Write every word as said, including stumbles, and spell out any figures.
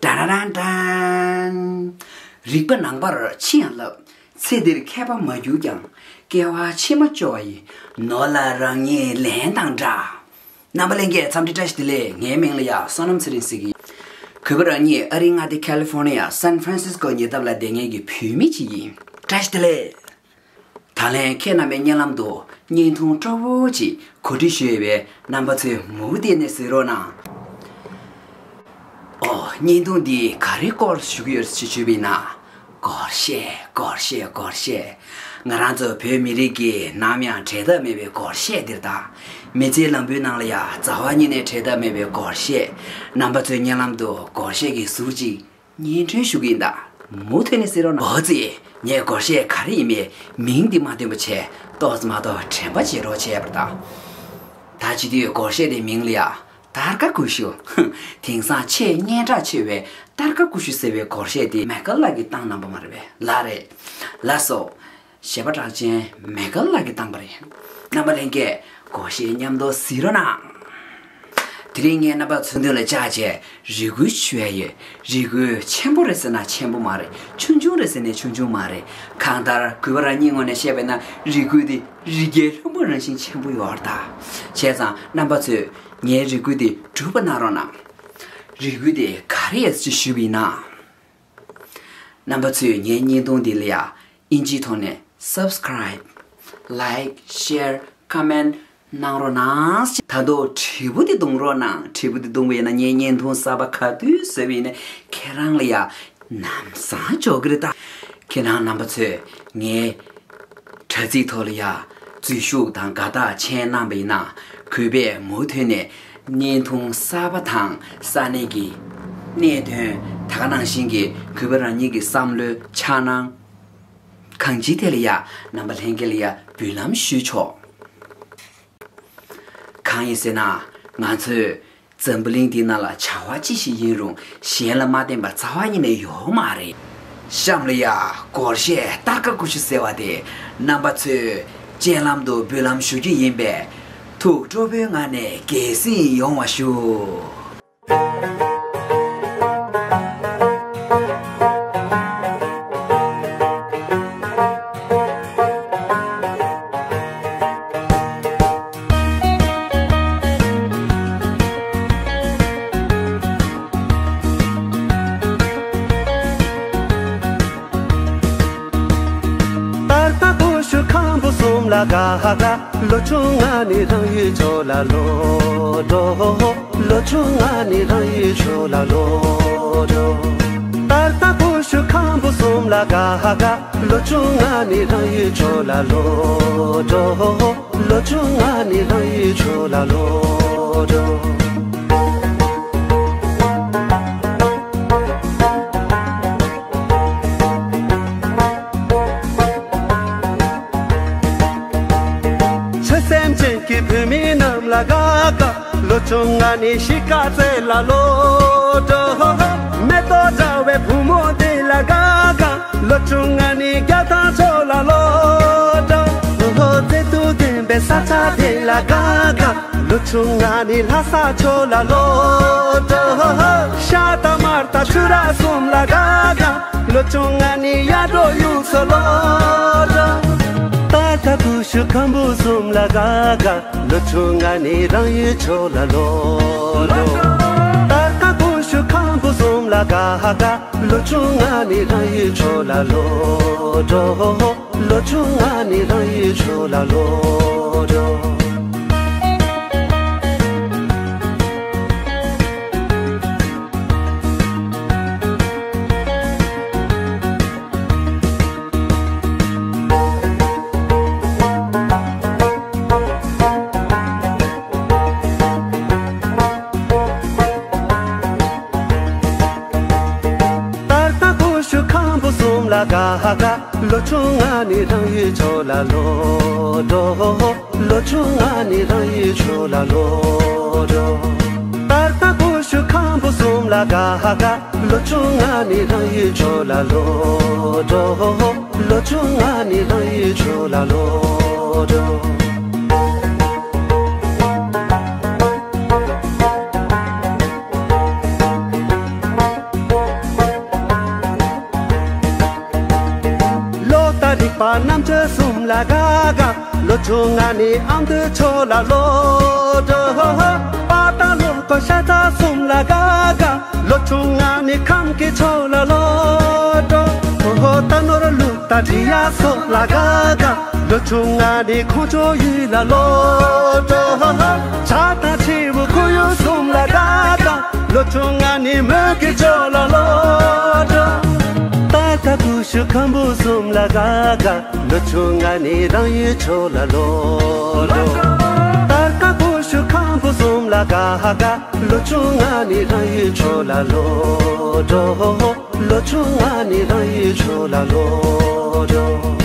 ཏྲ་ར་ར་ཏྲན། རིག་པ་ནང་པར་ཕྱི་ཡང་བསླབ། ཚེ་འདིར་མཁས་པ་མ་གྱུར་ཀྱང་། སྐྱེ་བ་ཕྱི་མ་སྐྱོ་བ་ཡི། ནོར་ལ་རང་ཉིད་ལན་དང་འདྲ། རྣམ་པ་ལྷན་རྒྱས་འཚམས་འདྲི་བཀྲ་ཤིས་བདེ་ལེགས། ངའི་མིང་ལ་ཡ་བསོད་ནམས་ཚེ་རིང་ཟེར་གྱི་ཡིན། གུས་པ་རང་ཉིད་ཨ་རིའི་མངའ་སྡེ་ཁ་ལི་ཧྥོར་ནི་ཡ་སན་ཧྥ་རན་སིས་ཀོ་ཉེ་འདབས་ལ་བསྡད་མཁན་གྱི་བུད་མེད་ཅིག་ཡིན། བཀྲ་ཤིས་བདེ་ལེགས། ད་ལན་ཁྱེད་རྣམ་པའི་སྙན་ལམ་དུ་བརྙན་ཐུང་སྤྲོ་བོ་ཅིག་གོ་སྒྲིག་ཞུས་ཡོད་པས། རྣམ་པ་ཚོས་མུ་མཐུད་ནས་གཟིགས་རོགས་གནང་། ཨོ། བརྙན་ཐུང་འདི་ག་རེའི་སྐོར་ཞུ་གི་ཡོད་ཅེས་ཞུས་པ་ཡིན་ན། སྒོར་གཞས། སྒོར་གཞས། སྒོར་གཞས། ང་རང་ཚོ་བོད་མི་རིགས་ཀྱིས་ནམ་ཡང་བྲལ་ཐབས་མེད་པའི་སྒོར་གཞས་འདིར་དང་། མི་ཚེའི་ལམ་བུའི་ནང་ལ་ཡང་རྩ་བ་ཉིད་ནས་བྲལ་ཐབས་མེད་པའི་སྒོར་གཞས། རྣམ་པ་ཚོའི་སྙན་ལམ་དུ་སྒོར་གཞས་ཀྱི་ཟུར་གཅིག་སྙན་སྒྲོན་ཞུ་གི་ཡིན་ད། མུ་མཐུད་ནས་གཟིགས་རོགས་གནང་། འོ་ཙི། ངས་སྒོར་གཞས་ག་རེ་ཡིན་མིན་མིང་འདི་མ་སྟོན་པ་བྱས། ཏོག་ཙམ་མ་གཏོགས་དྲན་པ་བརྗེད་རོགས་བྱས་པར་གདའ། ད་བྱེད་དུས་སྒོར་གཞས་དེའི་མིང་ལ་ཡ། སྟར་ཀ་ཀུ་ཤུ། དེང་སང་ཆེས་སྙན་གྲགས་ཆེ་བའི་སྟར་ཀ་ཀུ་ཤུ་ཟེར་བའི་སྒོར་གཞས་དེ་མེ་ཀལ་ལགས་ཀྱིས་བཏང་གནང་པ་མ་རེད་པས། ལགས་རེད། ལགས་སོ། གཞས་པ་གྲགས་ཅན་མེ་ཀལ་ལགས་ཀྱིས་བཏང་པ་རེད། རྣམ་པ་ལྷན་རྒྱས་སྒོར་གཞས་མཉམ་དུ་གཟིགས་རོགས་གནང་། དེ་རིང་ངས་རྣམ་པ་ཚོའི་མདུན་ལ་བཅར་བྱས་རེ་སྐུལ་ཞུ་ཡ་ཡོད། རེ་སྐུལ་ཆེན་པོ་རེད་ཟེར་ན་ཆེན་པོ་མ་རེད། ཆུང་ཆུང་རེད་ཟེར་ན་ཆུང་ཆུང་མ་རེད། གང་ལྟར་གུས་པ་རང་ཉིད་ངོས་ནས་བཤད་པ་ཡིན་ན། རེ་སྐུལ་དེ་རི་རྒྱལ་ལྷུན་པོ་རང་བཞིན་ཆེན་པོ་ཡོད་རེད་ད། བྱས་ཙང་རྣམ་པ་ཚོས་ངའི་རེ་སྐུལ་དེ་འགྲུབ་པ་གནང་རོགས་གནང་། རེ་སྐུལ་དེ་ག་རེ་ཡིན་ཅེས་ཞུས་པ་ཡིན་ན། རྣམ་པ་ཚོས་ངའི་བརྙན་ཐུང་འདི་ལ་ཡ་ཨིན་ཇིའི་ཐོག་ནས་སབ་སི་ཀ་རའིབ། ལའིཀ། ཤེར། ཀོ་མེན་ཊི་གནང་རོགས་གནང་། ད་དུང་དྲིལ་བུ་དེ་རྡུང་རོགས་གནང་། དྲིལ་བུ་དེ་རྡུང་བ་ཡིན་ན་ངའི་བརྙན་ཐུང་གསར་པ་ག་དུས་བཟོས་པ་ཡིན་ན་ཁྱེད་རང་ལ་ཡ་ལམ་སང་འབྱོར་གི་རེད་ད། ཁྱེད་རང་རྣམ་པ་ཚོས་ངའི་དྲ་ཚིགས་ཐོག་ལ་ཡ་འཛུལ་ཞུགས་དང་དགའ་རྟགས་མཆན་གནང་པ་ཡིན་ན། གུས་པས་མུ་མཐུད་ནས་བརྙན་ཐུང་གསར་པ་དང་ས་གནས་ཀྱི་གནད་དོན། ད་ག་ནང་བཞིན་གྱི་གུས་པ་རང་ཉིད་ཀྱི་བསམ་བློའི་འཆར་སྣང་གང་ཅིའི་ཐད་ལ་ཡ་རྣམ་པ་ལྷན་རྒྱས་ལ་ཡ་འབུལ་ལམ་ཞུས་ཆོག། གང་ཡིན་ཟེར་ན། ང་ཚོས་འཛམ་བུ་གླིང་འདི་ནང་ལ་བྱ་བ་ཅི་ཞིག་ཡིན་རུང་གཞན་ལ་མ་བརྟེན་པ་རྩ་བ་ཉིད་ནས་ཡོད་མ་རེད། གཤམ་ལ་ཡ་སྒོར་གཞས་སྟར་ཀ་ཀུ་ཤུ་ཟེར་བ་དེ་རྣམ་པ་ཚོའི་སྤྱན་ལམ་དུ་འབུལ་ལམ་ཞུ་རྒྱུ་ཡིན་པས། ཐུགས་སྤྲོ་པོའི་ངང་ནས་རྒྱལ་སྲིད་ཡོང་བ་ཞུ། སྟར་ཀ་ཀུ་ཤུ་ཁམ་བུ་གསུམ་ལ་དགའ་དགའ། ལོ་ཆུང་ང་ནི་རང་ཡུལ་ཕྱོགས་ལ་ལོག་འགྲོ། ལོ་ཆུང་ང་ནི་རང་ཡུལ་ཕྱོགས་ལ་ལོག་འགྲོ། སྟར་ཀ་ཀུ་ཤུ་ཁམ་བུ་གསུམ་ལ་དགའ་དགའ། ལོ་ཆུང་ང་ནི་རང་ཡུལ་ཕྱོགས་ལ་ལོག་འགྲོ། ལོ་ཆུང་ང་ནི་རང་ཡུལ་ཕྱོགས་ལ་ལོག་འགྲོ། ཆོས་སེམས་ཅན་གྱི་བུད་མེད་རྣམས་ལ་དགའ་དགའ། ལོ་ཆུང་ང་ནི་གཞིས་ཀ་རྩེ་ལ་ལོག་འགྲོ། མེ་ཏོག་འདྲ་བའི་བུ་མོ་དེ་ལ་དགའ་དགའ། ལོ་ཆུང་ང་ནི་རྒྱ་ཐང་ཕྱོགས་ལ་ལོག་འགྲོ། མཛེས་སྡུག་ལྡན་པའི་ས་ཆ་དེ་ལ་དགའ་དགའ། ལོ་ཆུང་ང་ནི་ལྷ་ས་ཕྱོགས་ལ་ལོག་འགྲོ། ཤ་དང་མར་དང་ཕྱུར་ར་གསུམ་ལ་དགའ་དགའ། ལོ་ཆུང་ང་ནི་གཡག་འབྲོག་ཡུལ་སུ་ལོག་འགྲོ། སྟར་ཀ་ཀུ་ཤུ་ཁམ་བུ་གསུམ་ལ་དགའ་དགའ། ལོ་ཆུང་ང་ནི་རང་ཡུལ་ཕྱོགས་ལ་ལོག་འགྲོ། སྟར་ཀ་ཀུ་ཤུ་ཁམ་བུ་གསུམ་ལ་དགའ་དགའ། ལོ་ཆུང་ང་ནི་རང་ཡུལ་ཕྱོགས་ལ་ལོག་འགྲོ། ལོ་ཆུང་ང་ནི་རང་ཡུལ་ཕྱོགས་ལ་ལོག་འགྲོ། སྟར་ཀ་ཀུ་ཤུ་ཁམ་བུ་གསུམ་ལ་དགའ་དགའ། ལོ་ཆུང་ང་ནི་རང་ཡུལ་ཕྱོགས་ལ་ལོག་འགྲོ། ལོ་ཆུང་ང་ནི་རང་ཡུལ་ཕྱོགས་ལ་ལོག་འགྲོ། སྟར་ཀ་ཀུ་ཤུ་ཁམ་བུ་གསུམ་ལ་དགའ་དགའ། ལོ་ཆུང་ང་ནི་རང་ཡུལ་ཕྱོགས་ལ་ལོག་འགྲོ། ལོ་ཆུང་ང་ནི་རང་ཡུལ་ཕྱོགས་ལ་ལོག་འགྲོ། རྣམ་དཔྱོད་གསུམ་ལ་དགའ་དགའ། ལོ་ཆུང་ང་ནི་ཨ་མདོའི་ཆོས་ལ་ལོ་འགྲོ། པ་དང་ལོ་ཀོ་ཤ་ཚ་གསུམ་ལ་དགའ་དགའ། ལོ་ཆུང་ང་ནི་ཁམས་ཀྱི་ཆོས་ལ་ལོ་འགྲོ། རྟ་ནོར་ལུག་དང་འབྲི་གཡག་སོགས་ལ་དགའ་དགའ། ལོ་ཆུང་ང་ནི་ཁོང་ཆོས་ཡུལ་ལ་ལོ་འགྲོ། བྱ་དང་ཁྱེའུ་ཁོར་ཡུག་གསུམ་ལ་དགའ་དགའ། ལོ་ཆུང་ང་ནི་མོན་གྱི་ཆོས་ལ་ལོ་འགྲོ། སྟར་ཀ་ཀུ་ཤུ་ཁམ་བུ་གསུམ་ལ་དགའ་དགའ། ལོ་ཆུང་ང་ནི་རང་ཡུལ་ཆོས་ལ་ལོ་འགྲོ། སྟར་ཀ་ཀུ་ཤུ་ཁམ་བུ་གསུམ་ལ་དགའ་དགའ། ལོ་ཆུང་ང་ནི་རང་ཡུལ་ཆོས་ལ་ལོ་འགྲོ། ལོ་ཆུང་ང་ནི་རང་ཡུལ་ཆོས་ལ་ལོ་འགྲོ།